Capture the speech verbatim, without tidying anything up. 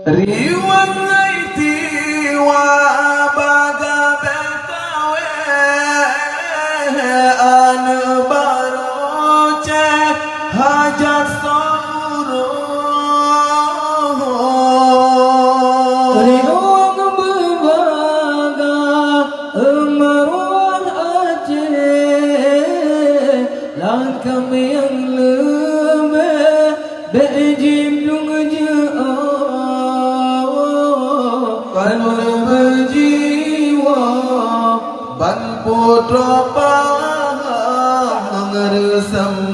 Riwang hai tiwa baga betawe, aneuk barô céh hajat seureuh. Riwang beubaga meuruah Aceh, lakam nyang leubeh bék jiplueng jeuet. Kan leubeh jiwoe ban putroe pahang reusam